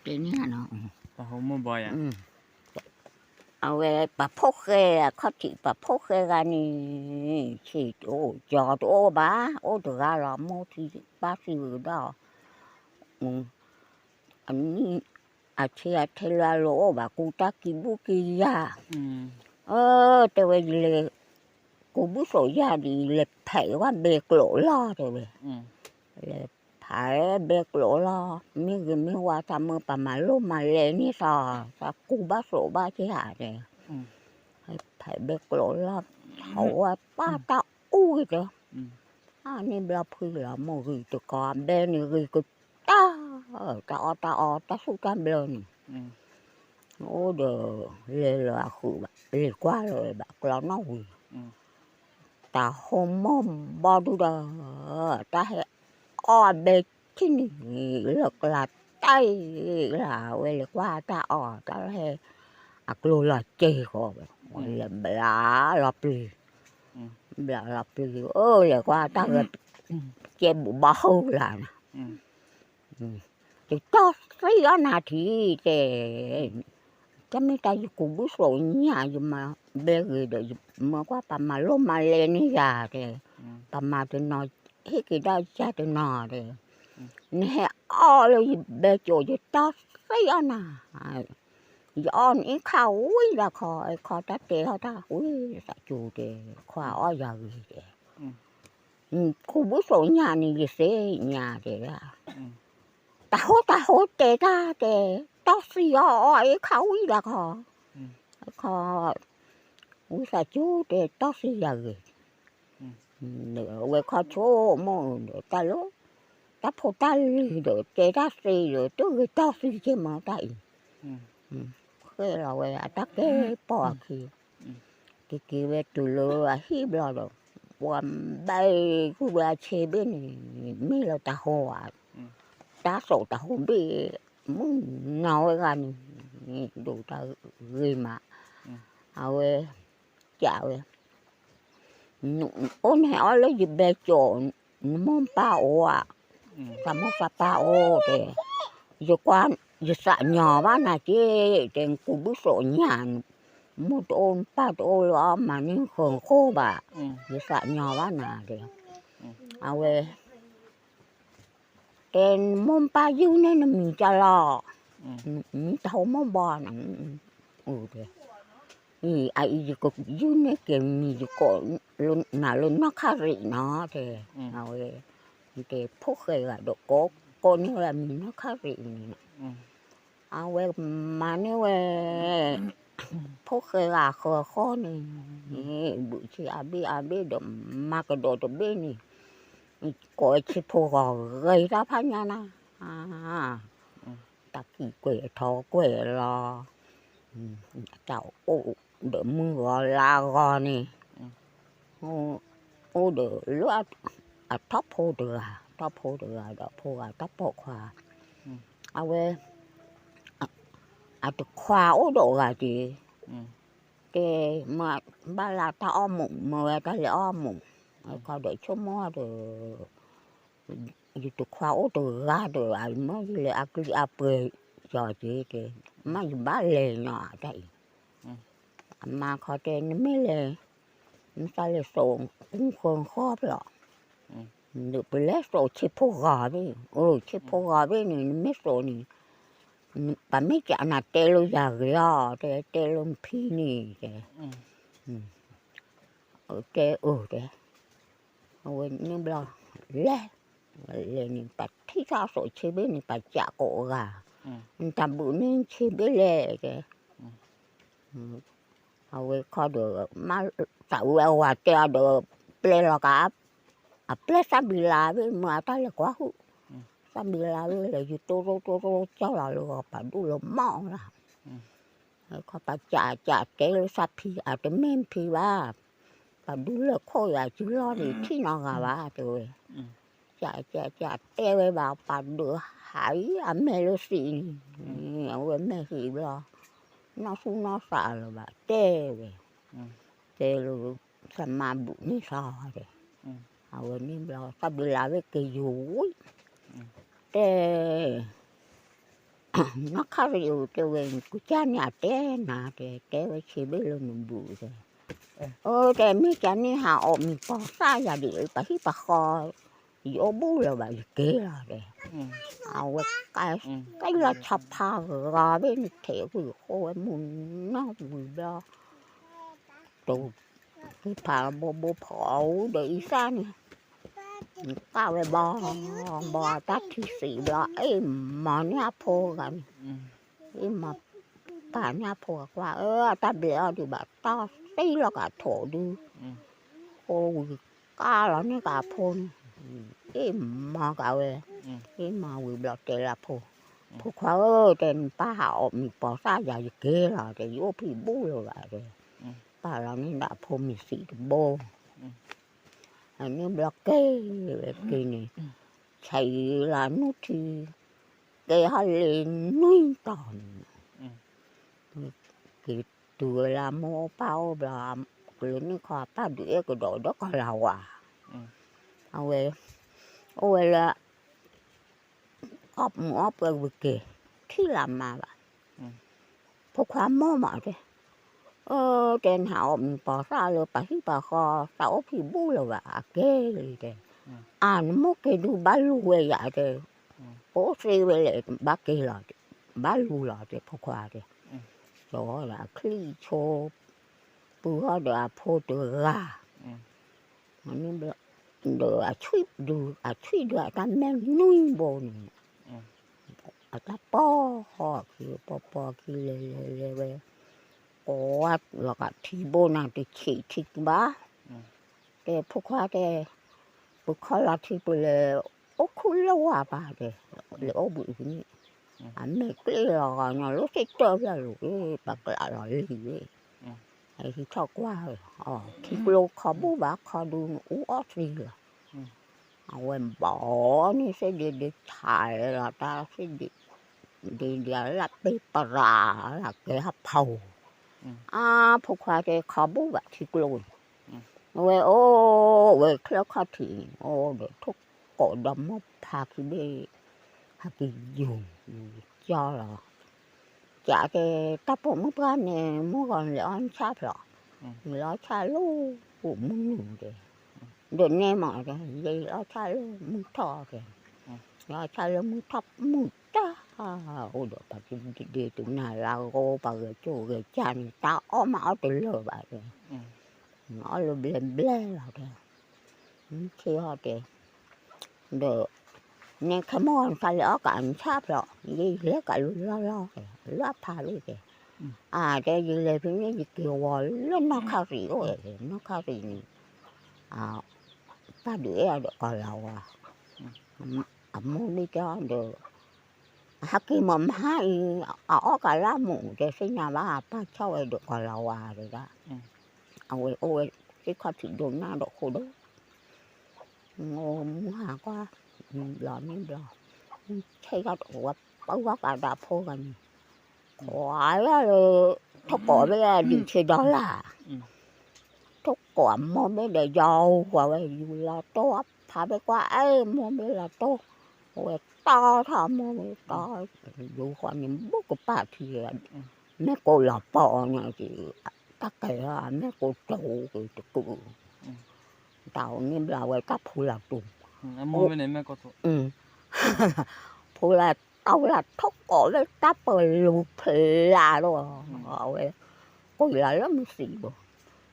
တဲန့ၣ်နီၤ, အဝဲပှၤဖိၣ်ဃဲ အခီၣ်ထံးပှၤဖိၣ်ဃဲဂၤန့ၣ် ဆံးတအိၣ် ကၠီတအိၣ်ဘၣ်, အိၣ်တဂၤလီၤ မိၢ်ထံပၢ်သံဝံၤဒီး အနံၣ် အဆံးအထဲလၢအလိၤအိၣ်ဘၣ် ကူတၢ်ကံၢ်ဘူၣ်ကံၢ်ယၤ, အၢ တဲဝဲ ယလဲၤ ကူဘုၣ်စိးယၤဒီး ယလဲၤဖဲးဝဲဘဲကျိးလီၤ တဲဝဲ, လဲၤဖဲးဘဲကျိးလီၤ, မ့ၢ်ဂ့ၤမ့ၢ်ဝါ သးမၢပှၤမၤလိမၤလဲန့ၣ်သး, သးကူဘၣ်စိးဘၣ်က့ၤဧါ တဲ, ဖဲးဘဲကျိးလီၤ, ထီၣ်ဝဲပၢ်တၢ်အူဂ့ၤတဲ အန့ၣ်ဘျီဖုလီၤ မိၢ်ဂ့ၤတကီး ဘဲန့ၣ်ဂ့ၤကတၢၢ်, တၢ်အီၣ်တၢ်အီ တၢ်ဆူၣ်တၢ်ဘျၢန့ၣ်, အိၣ်ဒီး လဲၤလၢအဃုာ်ဘၣ် လဲၤကွၢ်လီၤဝဲဘၣ် ကျီနီၣ်ဝံၤ, တၢ်ဟိမိၢ်ဘီဒုဒီး တၢ်ဟဲအီၣ်အဘဲထံၣ်န့ၣ် လၢကျါတၢ်အံၤလၢ ဝဲလဲၤကွၢ်တၢ်အီၣ် တၢ်ဟဲ အကျိၤလီၤစဲၤဃီဝဲ, လဲၤဘျးလီၤပျံၤ ဘျးလီၤပျံၤ အၢ လဲၤကွၢ်တၢ်ဂဲၤ ကဲဘူးဘီဟိလၢနၤ, ယတီၢ်သံအီၣ်နၤထံၣ်တဲ, တမ့ၢ်တၢ်ယကူဘုၣ်စိးညၣ် ယမၤဘဲဂ့ၤဒီး ယမၢကွၢ်ပှၤမၤလိမၤလဲန့ၣ်ယၤတဲ, ပှၤမၤတနီၤ ဟ့ၣ်က့ၤဒၣ်ယၤတနီၤတဲ, နဟဲအီၣ်လၢယဘဲကၠိ ယတီၢ်သံအီၣ်နၤ ယအီၣ်န့ၣ်ခါဝံၤလၢခီ ခီတၢ်တဲထီၣ်တၢ်ဝံၤသးစူၤတဲ, ခွါအီၣ်ယၤဂ့ၤတဲ, ကူဘုၣ်စိးညၣ်န့ၣ် ယသ့ၣ်ညါတဲဒၣ်, တၢ်ဟိတၢ်ဟိတဲတၢ်တဲ, တီၢ်သံအီၣ်အီၣ်အ့ၣ်ခါဝံၤလၢခီ, ခီ ဝံသးစူၤတဲ တီၢ်သံယၤဂ့ၤ ဝဲခီဆိမိၣ်ဒီး တၢ်လၢ တၢ်ဖိတၢ်လံၤဒီး တဲတၢ်သ့ဒီး တဂ့ၤတီၢ်သံက့မီၤတၢ်အံၤ, ဃဲလီၤဝဲအတၢ်ကဲပီၢ်အခံ, က့ၤက့ၤဝဲတုၤလၢအဟံၣ်ဘျီဒီး ပှၤဘဲဃုာ်ဝဲအဆ့ဘ့ၣ်န့ၣ် မ့ၢ်လၢတၢ်ဟိဧါ, တၢ်စိးတၢ်ဟိဘ့ၣ် မုၢ်နီၤဝဲဂၤန့ၣ် ဒိးတၢ်ဂ့ၤမး, အဝဲ ကးဝဲ အိၣ်န့ၣ်အီၣ်လၢယဘဲကၠိ နမိၢ်ပၢ်အိၣ်ဧါ, သးမိၢ်သးပၢ်အိၣ်တဲ, ယကွၢ် ယသးညီဘၣ်နၤက့ၤ တဲ ကူဘုၣ်စိးညၣ်, မိၢ်တအိၣ်ပၢ်တအိၣ်လၢအီၣ်မၤန့ၢ်ဃၢၤဃိဘၣ်, ယသးညီဘၣ်နၤတဲ, အဝဲ တဲ နမိၢ်ပၢ်ယုၢ်န့ၢ်နမံၤကလီၤ, မံၤတၢ်ဟိမိၢ်ဘီနၤ, တဲ, အအံၤယကယုၢ်န့ၢ်က့ၤမံၤယကိးနၤလၢနီၢ်ခါရံးနီၤ တဲ, အဝဲ တဲဖိၣ်ဃဲဂၤဒီးကိးန့ၢ်ဝဲမံၤနီၢ်ခါရံးန့ၣ်, အဝဲမၤန့ၢ်ဝဲ ဖိၣ်ဃဲဂၤဃၢၤဃီန့ၣ်, ဘုးဆံးအဘ့ၣ်အဘ့ၣ်ဒီး မၤကဒီးတဘ့ၣ်န့ၣ်, ကိးဆံးဖိဂီၤဂ့ၤတၢ်ဖးညါနၤ, တၢ်ကံၣ်ကွဲးထီကွဲးလီၤ, တၢ်အိၣ်ဒီးမုၢ်ဂီၤလါဂီၤန့ၣ်, အိၣ်ဒီးလၢ အထီၣ်ဖိတဂၤ, ထီၣ်ဖိတဂၤဒီးဖိဂၤတၢ်ပိာ်ခွါ, အဝဲ အတခွါအိၣ်ဒီးဂၤက့ၤ, တဲ မ့ၢ်ဘၣ်လၢတၢ်အီၣ်မူး မ့ၢ်ဝဲတၢ်လဲၤအီၣ်မူး, အခီဒီးဆိကမိၣ်ဒီး ယတခွါအိၣ်တဂၤဒီး အမ့ၢ်ယလဲၤအကလုၢ်အပှဲၤ ယီၤက့ၤတဲ, မ့ၢ်ယဘၣ်လဲၤညီတၢ်အံၤ, အမါခီတဲ နမ့ၢ်လဲၤ နသးလဲၤစိာ်ကူဃၢၤဃီဖျိး, ဒီးပလဲၤစိာ်ဆံးဖိဂီၤဘ့ၣ်, အိ ဆံးဖိဂီၤဘ့ၣ်န့ၣ် နမ့ၢ်စိာ်န့ၣ် ပမ့ၢ်ကနၤတဲလၢယၤဂ့ၤအီၤ တဲ တဲလၢနဖံန့ၣ်တဲ, တဲအၢတဲ, အဝဲန့ၣ်ဘျီ လဲၤ, လဲၤန့ၣ် ပထံၣ်တၢ်စိာ်ဆံးဘ့ၣ်န့ၣ် ပစးကိးဂၤ, နတၢ်ဘုးန့ၢ်ဆံးဘ့ၣ်လဲၣ်တဲ အဝဲခီဒီး မ့ၢ်သးဝဲအဝၤတဲအီၤဒီး ပျဲလီၤကး, အပျဲသၣ်ဘံလၤဘ့ၣ် မ့ၢ်အတၢ်လဲၤကွၢ်ဟုၣ်, သၣ်ဘံလၤဘ့ၣ်လဲၤ ယတိၢ်တိၢ်တိၢ်တိၢ်ကၠီလီၤလၢဂီၤ ပာ်ဒူၣ်လၢမီၢ်လၢ်, ခီပစးစးတဲလၢသးဖံ အတမ့ၢ်ဖံဘၣ်, ပာ်ဒူၣ်လၢခိၣ်ယၤစုလီၢ်န့ၣ် ထံၣ်နီတဂၤဘၣ်တဲဝဲ, ကကကတဲဝဲဘၣ် ပာ်ဒုးဟးအံၤ အမဲာ်လၢသံးန့ၣ်, အဝဲမဲာ်ဟံးဘျီ နီၢ်သူၣ်နီၢ်သးလၢၤဘၣ် တဲဝဲ, တဲလၢ သးမါဘုးန့ၢ်သီဒီး, အဝဲန့ၣ်ဘျီ သၣ်ဘံလၤဝဲက့ၤယိာ်ဝံၤ, တဲ နီၢ်ခါရံၣ်ဧၢ တဲဝဲ ကစၢ်န့ၣ်အတဲနၤ တဲ တဲဝဲဆံးဘ့ၣ်လၢနဘူး တဲ, အၢ တဲ မ့ၢ်ကန့ၣ်ဟးအီၣ်မံၤပီၤသၣ်ယၤဒ်အံၤ ပှၤဟံၣ်ပှၤဃီ ယအိၣ်ဘူးလၢၤဘၣ် ယက့ၤလီၤ တဲ, အဝဲ ကဲလီၤဆီဖါဂၤဘ့ၣ်န့ၣ် ထဲးဝံၤဃိဝဲမုၢ်နီၢ်ဝံၤဘျီ တိၤက့ၤဖးဘိဘိဖီအူဒီးအံသၣ်န့ၣ် ကးဝဲဘီ ဘီတၢ်ထံစံးဘျီ အ့ၣ်မၤန့ၢ်အဖိဂၤန့ၣ်, အ့ၣ်မၤပာ်န့ၢ်အဖိဂၤကွၢ် အၢ အတၢ်ဘျဲးအီၤဒုးဘၣ် တၢ်သံလီၤကးထိးဒုး, ဃိဝံၤကးလီၤန့ၢ်ကးအဖိန့ၣ်, အ့ၣ်မၤကးဝဲ, အ့ၣ်မၤဝံၤဘျီတဲလၢအဖိ, ဖိခွါဧၢ တဲ နပၢ်ဟးအီၣ်မံၤပီၤသၣ်ယၤယက့ၤလီၤ တဲ ယအိၣ်ဖံးဘူးလၢၤဘၣ် တဲ, ပာ်လီၤန့ၢ်ဒၣ်အဖိမ့ၤသံးတဘိ အန့ၣ်ဘျီက့ၤဝဲက့ၤန့ၣ်, ဆဲးလၢနုၢ်ထံ, ကဲဟီၣ်လ့ၤနွံတီၤန့ၣ်, က့ၤတုၤဝဲလၢမိၢ်ပၢ်အိၣ်ဘျီ, ကလုာ်န့ၣ်ခီပၢ်ဒုးအဲၣ်ကဒီးဒီးကီၤလၤဝါ, အဝဲ, အိၣ်ဝဲလၢ အီၣ်မူးအီၣ်ပှဲၤဝံၤက့ၤ, ထံၣ်လၢမါဘၣ်, ဖိခွါမိၢ်မးတဲ, အၢ တဲနဟးအီၣ်မံၤပီၤသၣ်လၢပှၤဟံၣ်ပှၤဃီ, သးအိၣ်ဖံးဘူးလၢၤဘၣ် အက့ၤလံတဲ, အၢ နမိၢ်က့ၤဒုးဘၣ်လူၤဝဲယၤတဲ, ပအိၣ်သ့ဝဲလဲၣ် ဘၣ်က့ၤလီၤ, ဘၣ်လူၤလီၤတဲ ဖိခွါတဲ, ကၠီဒီးအချံၣ်ဆိ, ပုၢ်ဟီၣ်ဒီးအဖိတဂၤ ဒီးအဆွံၣ်ဒုး အဆွံၣ်ဒုးအတၢ်မဲာ်နွံဘိန့ၣ်, အတၢ်ပီၢ်ဃီခံ ပီၢ်ပီၢ်ခံလဲၤလဲၤလဲၤဝဲ, ကိးဝဲလီၤကးထံဘိနၤတဆံးထံကဘၣ်, တဲဖိခွါတဲ, ပခီလီၤထံပလဲၤအိၣ်ခူၣ်လၢဝၤပၢ်တဲ, လဲၤအိၣ်ဘှံးဖဲန့ၣ်, အမဲာ်ကျ့ၣ်လီၤဂီၤညီလၢသ့ၣ်တၢၢ်ဖျၢၣ်လိာ်က့ၤ ပကျးလီၤလံၤဝဲ ဟံးထီၣ်ကွၢ်ဝဲ, ထံကျိခီဘူၣ်ဘၣ်ခီဒုးနအူအီၣ်သံလီၤ, အဝဲဘီန့ၣ်သ့ၣ်ဒ့ဒ့ထးလီၤတၢ်သ့ၣ်ဒ့, ဒ့ဒ့လၢပ့ပရၤလၢကဲဟးဖီ, အါဖိခွါတဲခီဘူၣ်ဘၣ်ထံကျိန့ၣ်, အဝဲအိၣ်ဝဲချၢၣ်ခီၣ်ထံးန့ၣ် အိၣ်ဒီးထိၣ်ကိးဒီးမိၢ်ဖါခံဘ့ၣ်, ဟဲက့ၤယူၤ, ယူၤကၠီလီၤ ကတဲ တၢ်ပိာ်မုၣ်ပှၢ်န့ၣ် မုၢ်ဂီၤလဲၤအီၣ်ဆၣ်ဖျိး, လဲၤအီၣ်ဆၣ်လၢမုၢ်နုာ်တဲ, ဒီးနဲမးတဲ လဲၤအီၣ်ဆၣ်လၢမုၢ်ထီၣ်တဲ, လဲၤအီၣ်ဆၣ်လၢမုၢ်ထီၣ်မုၢ်တၢ်, အိၣ်ဒီးပှၤတဒ့တနၤလၢအဂီၢ် ပှၤဂဲၤကၠိဂဲၤကၠၢ်န့ၣ် တၢ်အီၣ်မးအီၣ်တလၢာ်ဘၣ်တဲ, အီၣ်လၢဘျဲဘျဲလီၤတဲ, မုၢ်ဆ့ၣ်အီၣ်တဲ ဒီး နဲခဲမုၢ်ဂီၤနသးလဲၤအီၣ်ကးနဆၣ်ဖျိး, ယဲယလဲၤကးလၢလီၢ်လီၢ်တဲ, လၢအဖးလံတဲ, အတဲယလဲၤဖဲန့ၣ် ယက့ၤဝီၤလၢနီၢ်ခါရံၣ်အိၣ်, နီၢ်ခါရံၣ်န့ၣ်, ပၢ်ဒုးအဲၣ်အီၤဒီးကီၤလၤဝါ, အမိၢ်န့ၣ်တဲအီၤဒီး ဟဲက့ၤမးမဟါအံၤ, အအီၣ်ကးလၢအမူးတဲသ့ၣ်ညါဘၣ်, ပၢ်ဆီၣ်ဝဲဒီးကီၤလၤဝါတဲဒၣ်, အဝဲအိၣ်ဝဲသ့ၣ်ခီၣ်ထံးဒိၣ်နၢ်ဒီးဃိဒီး မုၢ်ဟါကွၢ်, ဘျီန့ၣ်ဘျီ, ဆဲးယီၣ်တဝဲပှၤဂၤကးဒီးဖိဂၤန့ၣ်, ကွၢ်လၢ ထိၣ်ကိးဘ့ၣ်ဒံးဆံးဒီလၣ်, ထိၣ်ကိးအမိၢ်ဘ့ၣ်ဒီးယီၤဝဲ ယူၤလီၤတိၢ်အဖါဘ့ၣ်ကွၢ်အဲၣ်မိၢ်ဘ့ၣ်လီၤတိၢ်, အဝဲတီထီၣ်အမိၢ်ဘ့ၣ်တီ, ယူၤဃီန့ၣ် ဘူးကပၣ်ထံ, မဲာ်ကိးလီၤပီအီၤန့ၣ်, တၢ်ကဲၤလီၤ မဲာ်ကိးတိၤက့ၤတကုာ် တၢ်အိၣ်န့ၣ်ဘျီဝဲတၢ်ဖူလၢ်တူာ်, ဖူလၢ်တီလၢထိၣ်ကိးဝဲတၢ်ပလူၤဖျါဒီး, အဝဲ ကိးလၢလၢမုၢ်သံးဘိ,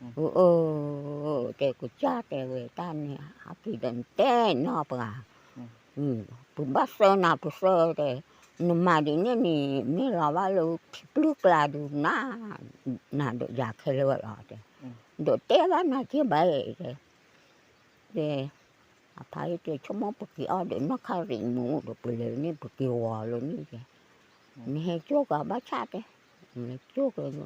အၢ တဲကစၢ်တဲဝဲတၢ်န့ၣ် ဟးက့ၤဒီးနတဲနီၢ်ပှၤ, ပဘၣ်သၢနၤပသၢတဲ, နမၤဒ်န့ၣ်န့ၣ် မ့ၢ်လီၤဘၣ်လၢထံပျုၢ်ကျါဒုးနၤ, နၤဒီးယၤခဲလၢာ်လီၤတဲ, ဒီးတဲဘၣ်နၤက့ၤဘၣ်တဲ တဲ, အဖါအံၤတဲ ဆိကမိၣ်ပက့ၤအီၣ်ဒီးနီၢ်ခါရံၣ်မူဒီး ပလဲၤန့ၣ် ပက့ၤဝီၤလၢန့ၣ်တဲ, နဟဲကၠိကဘၣ်ဆၣ်တဲ, နဟဲကၠိက,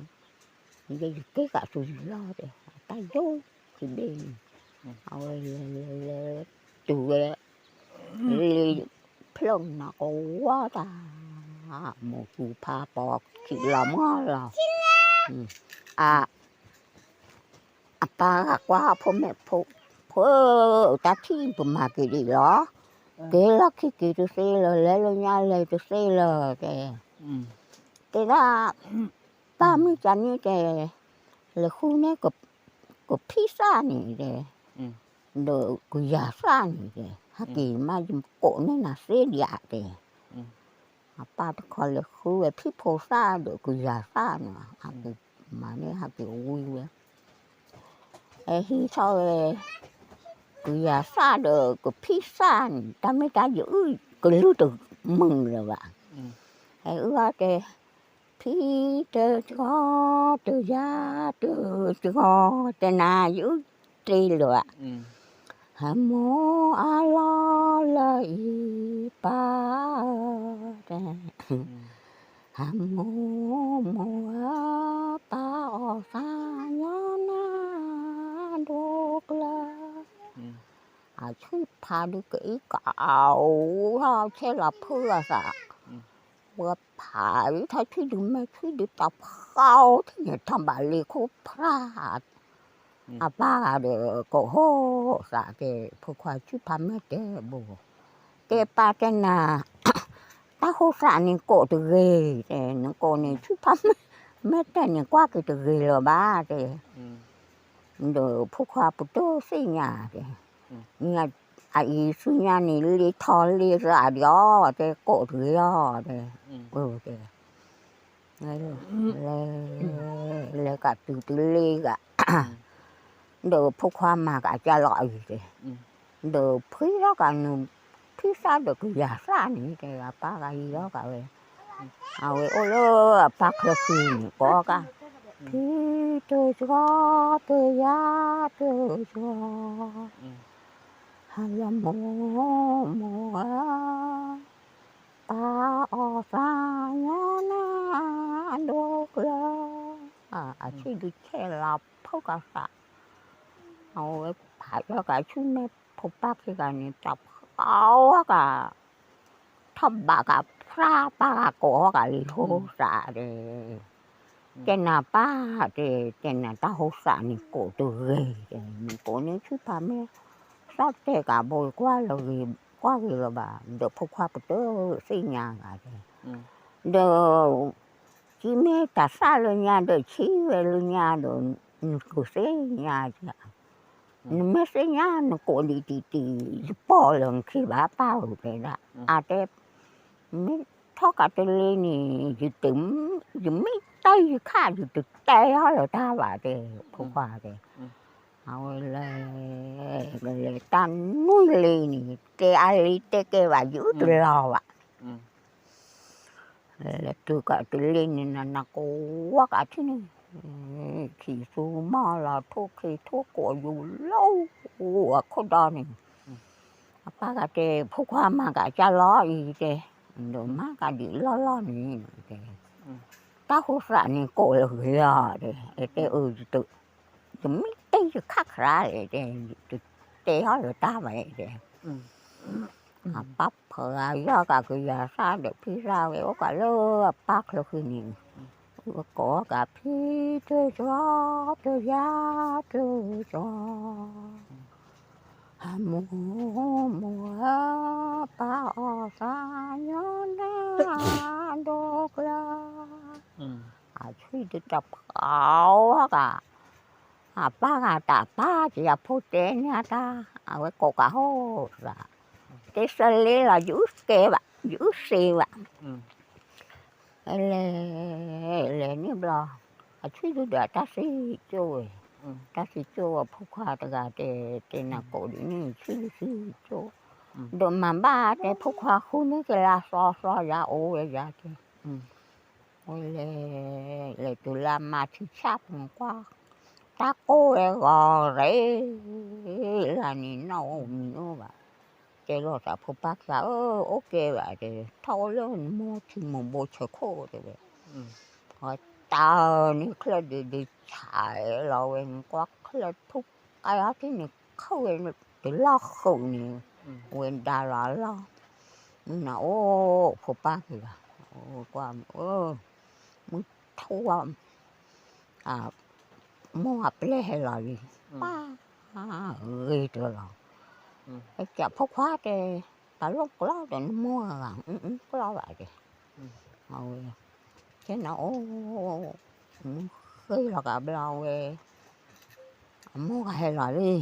ယက့ၤကးသူလီၤတဲ, တၢ်ယိၣ်ခံဘ့ၣ်န့ၣ်, အဝဲလဲၤလဲၤလဲၤ တုၤဝဲ လံဖျၢၣ်နၤကဝီၤတၢ်, မိၢ်သူဖါပီခံလီၤမီၢ်လီၤ, အ အပၢ်ဂၤကွၢ်ဖိမဲာ်ဖိ, ဖိဧၢ တၢ်ထံၣ်ပမၤက့ၤဒ်လီၤ, က့ၤလီၢ်ခံက့ၤတသ့လၢၤ လဲၤလၢညါလဲၤတသ့လၢၤတဲ, တဲဒၣ်, ပၢ်မုၢ်ကန့ၣ်တဲ, လဲၤဃုန့ၢ် ကဖံးသၣ်န့ၣ်တဲ, ဒီးကယၤသၣ်န့ၣ်တဲ, ဟဲက့ၤမး ယကိးန့ၢ်နၤသ့ဒံးဧါတဲ, အပၢ်တခီလဲၤဃုဝဲဖံဖိသၣ်ဒီးကယၤသၣ်န့ၣ်, ဟဲက့ၤမၤန့ၢ် ဟဲက့ၤဝံဝဲ ဟဲဟံးထီၣ်ဝဲ, ကယၤသၣ်ဒီးကဖံးသၣ်န့ၣ် တၢ်မ့ၢ်တၢ်ယအုၣ်ကလုၢ်တမုာ်လၢၤဘၣ်, ဟဲအုၣ်အီၤတဲ, ဖံတဂီၤတယၤတဂီၤ တဲနၤယအုၣ်တ့ၢ်လၢၤဘၣ်, ဟဲမိၢ်အလီၢ်လၢအံၤပၢ်ဧၢ, ဟဲမိၢ်မိၢ်ဧၢ, ပၢ်အီၣ်သးညီနၤဒိၣ်ကျၢၤ, အဆံၣ်ဖးဒုးကအံၣ်ကအိၣ်ထီၣ်ဆဲးလီၤဖုအသး, ဝဲဖးအံၣ်ထီၣ်ဆံၣ်ဒုးမဲာ်ဆံၣ်ဒုးတၢ်ဖးအိၣ်ထံၣ်န့ၣ် ထီၣ်ဘးလ့ခိၣ်ဖျါ အပၢ်ဂၤဒီးကဟိၣ်သးတဲ ဖိခွါဆံၣ်ဖးမဲာ်တဲဘိ, တဲပၢ်တဲနၤ, တၢ်ဟိၣ်သးန့ၣ်ကိးတဂ့ၤ, တဲနကိးန့ၣ်ဆံၣ်ဖးမဲာ်, မဲာ်တဲန့ၣ်ကွၢ်က့ၤတဂ့ၤလၢၤဘၣ်တဲ, ဒီးဖိခွါပတသ့ၣ်ညါတဲ, အအံၤဆူညါန့ၣ် လ့ထီလ့သးဒံးအီၤ တဲကိးတဂ့ၤအီၤတဲ, တဲ လဲၤကးတုၤတလ့ဂၤ, ဒီးဖိခွါမၤကးကၢ်လီၤအံၤတဲ, ဒီးဖှံထီၣ်ကးနုာ် ဖံသၣ်ဒီးကယၤသၣ်န့ၣ်တဲ အပၢ်ဂၤဟံးထီၣ်ကးဝဲ, အဝဲအိၣ်လၢအပၢ်ချၢဃံန့ၣ် ကိးကး, ဖံတဂီၤတယၤတဂီၤ, ဟဲလၢမိၢ်မိၢ်ဧၢ, ပၢ်အီၣ်သးညီနၤဒိၣ်ကျၢၤ, အဆံၣ်ဒုးဆဲးလီၤဖုကသး, အဝဲဖးထီၣ်ကးဆူမဲာ်ဖိပၢ်ခံဂၤန့ၣ် တၢ်ဖးအီၣ်ကး, ထီၣ်ဘးကးဖျါပၢ်ဂၤကိးအီၤကးလံဟိသးတဲ တဲနၤပၢ်တဲ, တဲနၤတၢ်ဟိသးန့ၣ်ကိးတဂ့ၤတဲ, နကိးန့ၣ်ဆံၣ်ဖးမဲာ်, သီၣ်တဲာ်ကးဘိကွၢ်လၢဂ့ၤ, ကွၢ်ဂ့ၤလၢၤဘၣ်, ဒီးဖိခွါပတသ့ၣ်ညါဂၤတဲ, ဒီး ကမ့ၢ်တၢ်သၣ်လၢညါဒီးဆံးဝဲလၢညါဒီး, နကသ့ၣ်ညါ, နမ့ၢ်သ့ၣ်ညါနကိးဒံးတံၢ်တံၢ်, ယပိာ်လၢနခံဘၣ်ပၢ်ဧၢတဲဒၣ်, အတဲ မ့ၢ်ထီၣ်ကးတလ့န့ၣ်, ယမ့ၢ်တဲယခါ ယတတဲအီၤလၢၤတၢ်ဘၣ်တဲ, ဖိခွါတဲ, အဝဲလဲၤ, လဲၤတၢ်နွံလ့န့ၣ် တဲအါလံတဲကဲဘၣ် ယအုၣ်တလီၤဘၣ်, လဲၤတုၤကးတလ့န့ၣ် နနၤကဝီၤကးထံၣ်န့ၣ်, ခံသူမီၢ်လီၤထိၣ်ခံထိၣ်ကိးယူၤလီၤ, အခိၣ်ဒီန့ၣ် အပၢ်ဂၤတဲ ဖိခွါမၤကးကၢ်လီၤအံၤတဲ, ဒီးမၤကးဒံးလီၢ်လီၢ်န့ၣ်တဲ, တၢ်ဟိသးန့ၣ်ကိးလၢဂ့ၤလီၤတဲ, တဲအၢ ယမ့ၢ်တဲယခါခရါလဲၣ်တဲ, ယတတဲအီၤလၢၤတၢ်ဘၣ်တဲ, အပၢ်ဖးယီၢ်ကးကယၤသၣ်ဒီးဖံသၣ်ဝဲ အိၣ်ကးလၢအပၢ်ချၢဃံန့ၣ်, ကိးကးဖံတဂီၤတယၤတဂီၤ, မိၢ်မိၢ်ဧၢ, ပၢ်အီၣ်သးညီနၤဒိၣ်ကျၢၤ, အဆံၣ်ဒုးတၢ်ဖးအီၣ်ကး, အပၢ်ဂၤတၢ်ပၢ်ကယၤဖိတဲညါတၢ်, အဝဲကိးကးဟိသး, တဲသလ့လီၤ ယအုၣ်ကဲဘၣ် ယအုၣ်သ့ဘၣ်, လဲၤ, လဲၤန့ၣ်ဘျီ, အဆံၣ်ဒုးဒီးတၢ်သံကၠိဝဲ, တၢ်သံကၠိဝဲ ဖိခွါတဂၤတဲ, တဲနၤကိးဒ်န့ၣ် ဆံၣ်ဒုးသံကၠိ, ဒီးမၤဘၣ်တဲ ဖိခွါဃုန့ၢ်က့ၤလၢသီသီယၤအိၣ်ဝဲယၤတဲ ဝဲလဲၤ, လဲၤတုၤလၢမၤထံဆၣ်ပူၤကွၢ်, တၢ်ကိၢ်ဝဲဂီၤရ့, လၢန့ၣ်နီၣ်အိၣ်မံၤအိၣ်ဘၣ်, တဲလိာ်သးဖိပၢ်ကျါဧၢ အိၣ်ကဲဘၣ်တဲ, ထီၣ်အိၣ်လၢနမိၢ်ထံမိၢ်ဘိဆဲးခိၣ်တဲဝဲ, ဝဲတၢ်န့ၣ်ချၢဒုးဒုးဆးလီၤဝဲန့ၣ် ကွၢ်ချၢထူၣ်ကါအီၤထံၣ်န့ၣ် ခုၣ်ဝဲတလီၢ်ဃုာ်န့ၣ်, ဝဲဒါလီၤအလီၢ်, မုၢ်နၤအိၣ်ဖိပၢ်က့ၤဘၣ်, ကွၢ်, မုၢ်ထူၣ်, မိၢ်အပျဲၢ်ဟဲလီၤလံ, ပၢ်, ဂ့ၤတလီၤ, ဟဲကးဖိခွါတဲ, ပာ်လိာ်ကျီဒီးနမိၢ်ဂၤ, ကျီဘၣ်တဲ, အဝဲ, ကဲနအိၣ်, မုၢ်ဃ့လီၤကးဘျီဝဲ, အမိၢ်ဂၤဟဲလီၤလံ,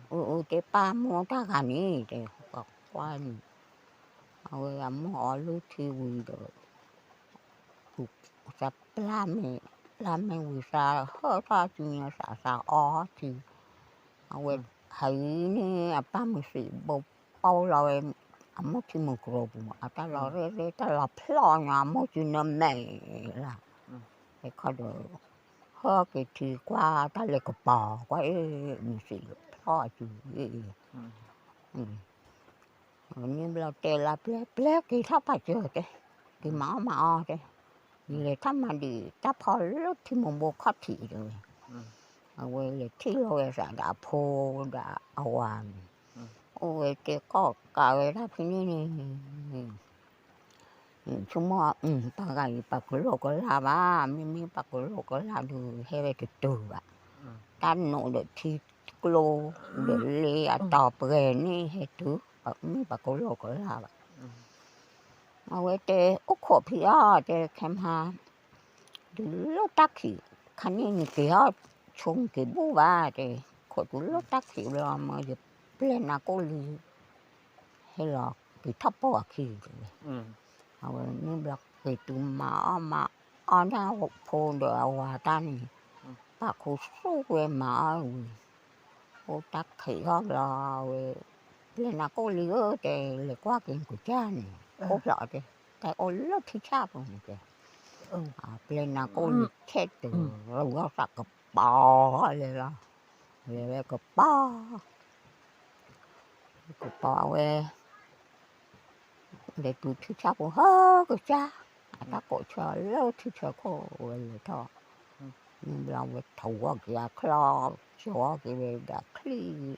အၢအၢတဲပၢ်မိၢ်တၢ်ဂၤန့ၣ် တဲ, ပှၤကွၢ်န့ၣ်, အဝဲအမိၢ်အီလုၢ်ထံဝံၤဒီး သးပျၢ်မဲာ်, ပျၢ်မဲာ်ဝံၤသးဟၢၣ်ထီၣ်စုညါသးသးအီထံ, အဝဲ, ဟးအံၤန့ၣ် အပၢ်မုၢ်သံၣ်ဘိပီလီၤဝဲ, အမိၢ်ထံမုၢ်ကရိပူၤမး အတၢ်လီၤရဲၣ်ရဲၣ် တၢ်လီၤဖျီၣ်ညါ အမိၢ်စုနမဲာ်လၢ်, အခီဒီး, ဟၢက့ၤထံကွၢ်တၢ်လဲၤကပီၤ ကွၢ်အ့ၣ် မုၢ်သံၣ်ဖျီၣ်စုအ့ၣ် န့ၣ်ဘျီတဲလၢပျဲၢ်ပျဲၢ်က့ၤထီၣ်ပာ်စၢၤတဲ, က့ၤမၤအီၣ်မၤအီတဲ, ယလဲၤထီၣ်မၤဒံးတၢ်ဖီလၢထံမိၢ်ဘိခီၣ်ထံးတဲဝဲ, အဝဲလဲၤထံၣ်လီၤဝဲသးဒီးအဖိဒီးအဝၤန့ၣ်, အိၣ်ဝဲတဲကီၢ်ကးဝဲဒၣ်ဖဲန့ၣ်န့ၣ်, ဆိကမိၣ်, ပှၤဂၤအံၤပှၤကလိာ်ကလၢ်ဘၣ်, မ့မ့ၢ်ပှၤကလိာ်ကလၢ်ဒီး ဟဲဝဲတတုၤဘၣ်, တၢ်နိးဒီးထံကျိ, ဒီးလ့အတီၤပှဲၤန့ၣ်ဟဲတုၤ, မ့ၢ်ပှၤကလိာ်ကလၢ်ဘၣ်, အဝဲတဲအိၣ်ခိးဖံးအီၣ်တဲခဲမး, တုၤလၢတၢ်ခံး, ခါန့ၣ်နက့ၤဟီၣ်ဆိက့ၤဘူၣ်ဘၣ်တဲ, ခိးတုၤလၢတၢ်ခံးဘျီမ့ၢ်ယပျဲၢ်နၤကိၣ်လံ ဟဲလီၤက့ၤထီၣ်ပိာ်အခံတဲဝဲ, အဝဲန့ၣ်ဘျီက့ၤတုၤမၤအီၣ်မၤအီၣ်န့ၣ်ဖိဒီးအဝၤတၢ်န့ၣ်, ပာ်ခူသူၣ်ဝဲမၤအီၣ်ဝံၤ, အိၣ်တၢ်ခံးထီၣ်ဘျီဝဲ, ပျဲၢ်နၤကိၣ်လံဧၢတဲ လဲၤကွၢ်က့ၤနကစၢ်န့ၣ်, အိၣ်ဖျိးတဲ, တၢ်အိၣ်လၢထံဆၣ်ပူၤန့ၣ်တဲ, ပျဲၢ်နၤကိၣ်လံဆဲးတုၤ, ရူၤဂီၢ်သးကပီၤလဲၤလီၤ, လဲၤဝဲကပီၤ ကပီၤဝဲ, လဲၤတုၤထံဆၣ်ဖိဟၢကစၢ်, အတၢ်ကိးဆၢလၢထံဆၢခိၣ်ဝဲလဲၤထီၣ်, မ့ၢ်ဘျီဝဲထိးဂီၢ်က့ၤအချီ, ဆှီဂီၢ်က့ၤဝဲဒၣ်ချံ, ပှၤဂီၢ်ကးဒီး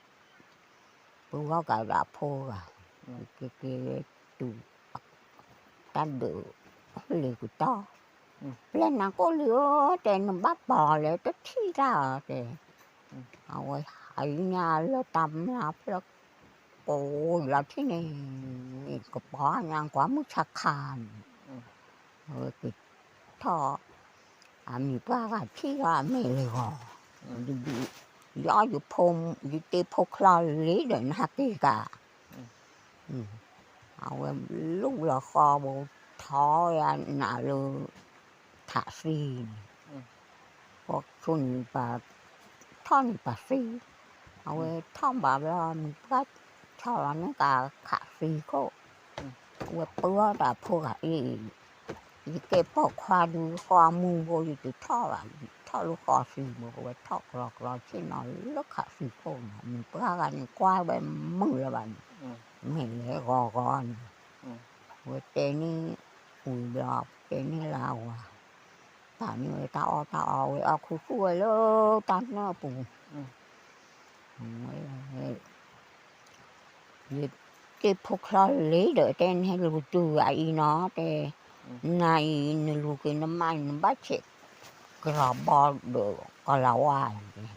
အဖိဂၤ, က့ၤက့ၤဝဲတုၤ တၢ်ဒုးလ့ၤကတီၢ်, ပျဲၢ်နၤကိၣ်လံဧၢတဲနဘၣ်ပီၤလဲၤတထံၣ်တၢ်ဧါတဲ, အဝဲဟးညါလၢတၢ်မျၢ်ဖျၢၣ်ကိးလီၤထံၣ်န့ၣ်, ကပီၤညါကွၢ်မုၢ်ဆါခါန့ၣ်, အဝဲက့ၤထီၣ်, အမံၤပှၢ်ဂၤထံၣ်လီၤအမဲာ်လဲၤဂီၤ, ဒုဒု, ယအီၣ်ယဖိ, ယတ့ဖိချီလံဒီးနဟးက့ၤကး အဝဲလူလီၤဃီဘိထီယနးလၢ ထးသံန့ၣ်, ပှၤဆိန့ၣ်ပှၤထီၣ်န့ၣ်ပှၤသံ, အဝဲထီၣ်ဘၣ်ဘျီမံၤပှၢ်ဆီလီၤန့ၢ်ကးခးသံခိၣ်, အဝဲပၢအီၣ်တၢ်ဖိဂၤအံၤ, ယကဲပိာ်ခွါဒုဃီမူဘိယတထီၣ်ဘၣ်, ထီၣ်လၢဃီသံဘိ အဝဲထီၣ်ကျီကျီဆ့ၣ်နီၤလၢခးသံခိၣ်န့ၣ် မံၤပှၢ်ဂၤန့ၣ်ကွၢ်ဝဲမုာ်လၢၤဘၣ်န့ၣ်, မဲာ်လဲၤဂီၤဂီၤန့ၣ်, ဝဲတဲန့ၢ်ဝံၤဘျီ, တဲန့ၢ်လၢအဝၤ, ပာ်န့ၢ်ဝဲတၢ်အီၣ်တၢ်အီဝဲအီၣ်ခူသူၣ်ဝဲလၢတၢ်နၢၣ်ပူၤ, ယတ့ဖိချီလံဒီးတဲနဟဲလူၤတုၤအအံၤနီၤတဲ, နၤအံၤနလူၤက့ၤနမါအံၤ နဘၣ်ဆဲးကရီဘီဒီးကီၤလၤဝါန့ၣ်,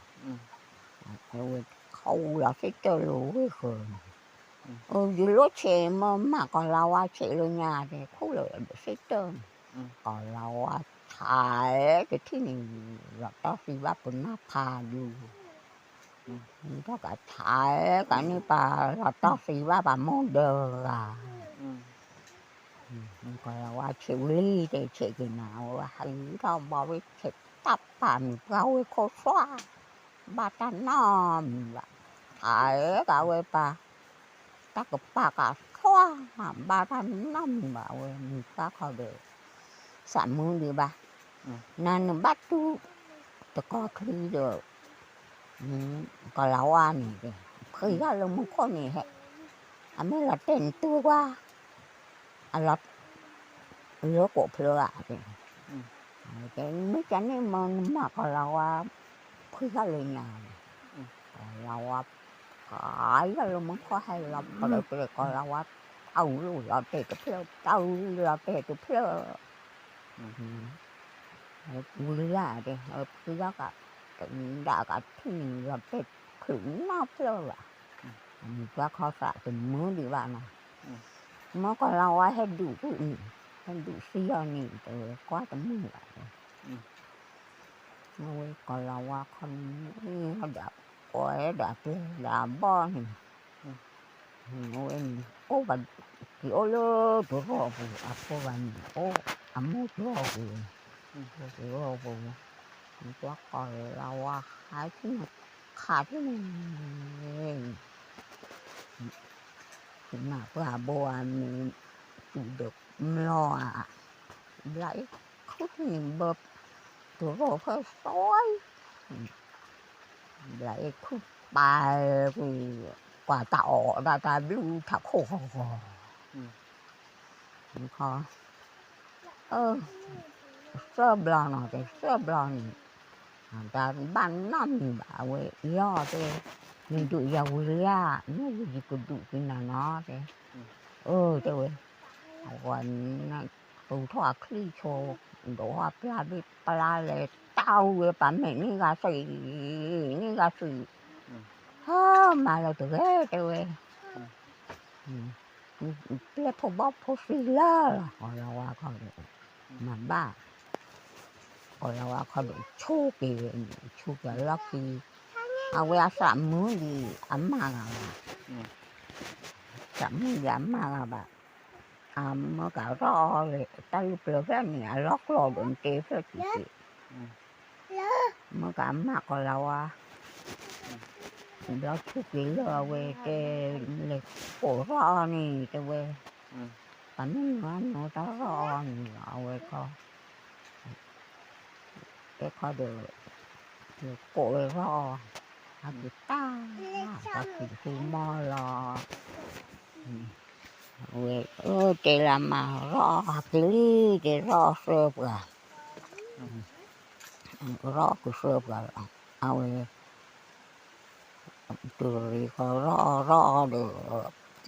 ဝဲခူလီၤသ့ၣ်တၢၢ်လၢဝ့ၢ်ဃၢၤန့ၣ်, ယလိၣ်ဆဲးမ့ၢ်မးကီၤလၤဝါဆဲးလၢညါတဲ ခူလီၤသ့ၣ်တၢၢ်န့ၣ်, ကီၤလၤဝါဆဲးတထံၣ်န့ၣ် လီၤတီၢ်သံဘၣ်ပနၢ်ဖးဒုး တၢ်ကထါကန့ၢ်ပှၤလီၤတီၢ်သံဘၣ်ပှၤမိၢ်ဒၢဂၤ, ကီၤလၤဝါဆဲးဝံၤလံတဲဆဲးက့ၤနၤ အဝဲဟးထီၣ်ဘီဝဲဆဲးတၢ်ပာ်မံၤပှၢ်ဝဲခိၣ်သွါ, ဘၣ်တၢ်နီတမံၤဘၣ်, ထါကဝဲပှၤ တၢ်ကပာ်ကသွါ, ဘၣ်တၢ်နီတမံၤဘၣ် အဝဲမံၤပှၢ်ခီဒီး သးမုာ်ဒံးဘၣ်, နၤနဘၣ်တူၢ်တကီၢ်ချံဒီး ကီၤလၤဝါန့ၣ်, ဖုယီၢ်လၢမူခိၣ်န့ၣ်ဟဲ, အမ့ၢ်လီၤတဲာ်နတူၢ်ကွၢ်, အလီၤ, လၢကိးဖျၢၣ်ဧါ, တဲမ့ၢ်ကန့ၣ်မ့ၢ်နမၤကီၤလၤဝါ, ဖုယီၢ်လၢညါ, ကီၤလၤဝါ, ကယီၢ်လၢမူခိၣ်ဟဲလီၤပှဲၤပှဲၤကီၤလၤဝါ, အဝဲလီၤတဲာ်တဖျၢၣ် တၢ်အူလီၤတဲာ်တဖျၢၣ် ဝံၤလံဧါတဲ, ဖုယီၢ်ကး, ဒၣ်ကးထံၣ်န့ၣ်လီၤတဲာ်ချုးနီတဖျၢၣ်ဘၣ်, မံၤပှၢ်ခီသးတမုာ်ဒံးဘၣ်နီၤ, မ့ၢ်ကီၤလၤဝါဟဲဒုးဒုးန့ၣ် ဟဲဒုးသံအီၤန့ၣ် တဲဝဲကွၢ်တမုာ်ဘၣ်တဲ, အဝဲကီၤလၤဝါခီန့ၣ် ဒၣ်ပှၤဒၣ်ပျဲၢ်ဒၣ်ဘီန့ၣ်, အဝဲန့ၣ် အိၣ်ဘၣ်က့ၤအိၣ်လၢတရီၢ်ပူၤ အဖိဂၤန့ၣ်အိၣ် အမိၢ်တရီၢ်ပူၤ, တရီၢ်ပူၤ, နကွၢ်ကီၤလၤဝါဟးထံၣ်န့ၣ် ခးထံၣ်န့ၣ် နပှၤဘိအမ့ၢ် တူၢ်ဒီးမျိာ်ဧါ, ဘျးအ့ၣ်ခုၣ်န့ၣ်ဘၣ် တရီၢ်ဖၢသီအံၤ, ဘျးအ့ၣ်ခုၣ်ပာ်ကွံာ် ကွၢ်တၢ်အီၣ်ဒၣ်တၢ်ဘျုးထးခိၣ်ဃီဃီ, ခီ သၢဘျီနီၤ တဲသၢဘျီန့ၣ်, တၢ်ဘၣ်နီတမံၤဘၣ် အဝဲအံၤတဲ, နဒုးယၤဝံၤလံဧါ, မ့ၢ်ဝံၤယကဒုးက့ၤနၤနီၤတဲ, အၢ တဲဝဲ, အဝဲန့ၣ် သူၣ်ထီၣ်အချံၣ်ဆိ, ဒိးထီၣ်ပျၢ်ဘ့ၣ်ပျၢ်လဲၤတၢ်ဝံၤဝဲ ပှၤမဲာ်န့ၢ်ဂၤသံး, န့ၢ်ဂၤသံး, ဟါ မၤလၢတဂ့ၤတဲဝဲ ပျဲၢ်ဖိဘီၣ်ဖိသံလၢာ်လီၤ ကီၤလၤဝါခီဒီး, မၤဘၣ်, ကီၤလၤဝါခီဒီးဆူၣ်က့ၤဝဲန့ၣ် ဆူၣ်က့ၤလီၢ်ခံ, အဝဲအသးမုာ်ဒံးအမါဂၤဘၣ်, သးမုာ်ဒံးအမါဂၤဘၣ်, အမၢကရီအီၤလၢတၢ်လုၢ်ပျၢၤဖျၢၣ်န့ၣ် အလီၢ်ကျီၢ်ဒီးနတဲဖျၢၣ်က့ၤက့ၤ မ့ၢ်ကမၣ်ကီၤလၤဝါ, ဘျီဆူၣ်က့ၤလၢအဝဲတဲ, လဲၤကိးရီၣ်အီၤန့ၣ် တဲဝဲ, ပှၤမ့ၢ်နုၤအနုၤတၢ်ရီၣ်အီၤန့ၣ်လီၤ အဝဲခီ, တဲခီဒီး, ကိးဝဲရီၣ်အီၤ, ဟဲက့ၤတၢ်, ပှၤက့ၤဆူမီၢ်လီၤ ဝဲ, တဲလၢမၤရီၣ်အီၤဟးက့ၤလံ, တဲရီၣ်အီၤသၢပှၤ, ရီၣ်အီၤကသၢပှၤလီၤ, အဝဲ, တုၤရံၣ်ဃီရီၣ်အီၤရီၣ်အီၤဒီး,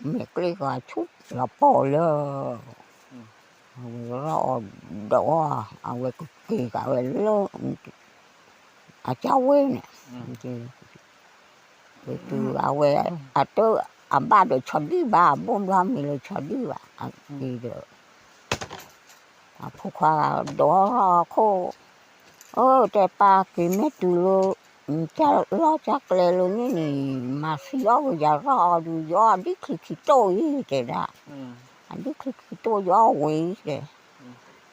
မဲာ်ကျ့ၣ်ဃီဆူၣ်လီၤပီၢ်လၢ, အဝဲရီၣ်အီၤဒီး, အဝဲကက့ၤကးဝဲလၢ အကၢ်ဝဲန့ၣ်, တုၤအဝဲ, အတၢ်အဘၣ်ဒီးဆီဒံၣ်ဘၣ် အဘိၣ်ဘျီမ့ၢ်လၢဆီဒံၣ်ဘၣ်, အက့ၤဒီး, အဖိခွါဒီးအီၣ်ခိၣ်, အၢ တဲပၢ်က့ၤမ့ၢ်တုၤလၢ, လီၢ်ကၢ်ကျဲလၢန့ၣ်န့ၣ်, မၤသံအီၣ်ဝဲယၤရီၣ်အီၤဒုး ယအီၣ်ဒ်ချံခံတိၢ်အံၤတဲဒၣ်, အဒ်ချံခံတိၢ်ယအီၣ်ဝဲအံၤတဲ ရီၣ်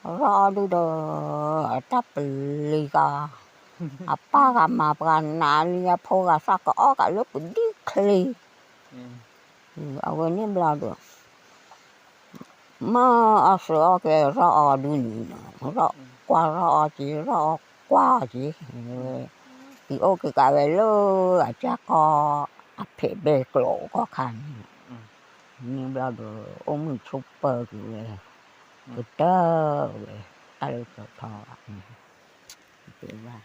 အီၤဒုးဒီး, အတၢ်ပလံၤကီး, အပၢ်ဂၤမၤပှၤနးလံအဖိဂၤသးကအီၣ်ကးလၢပဒံၣ်ချံ, အဝဲန့ၣ်ဘျီဒီး, မ့ၢ်အီၣ်သၢအီၣ်ကဲရီၣ်အီၤဒုးန့ၣ်, ရီၣ်ကွၢ်ရီၣ်အီၤက့ၤ ရီၣ်အီၤကွၢ်အီၤက့ၤ, က့ၤအိၣ်က့ၤကးဝဲလၢအကၢ်ကီ, အဖံးဘဲကျိးကီၢ်ခါန့ၣ်, န့ၣ်ဘျီဒီး အိၣ်မုာ်ဆိးပၢၤက့ၤဝဲ, ကတၢၢ်ဝဲ, တၢ်လၢကထီ, တဲဘၣ်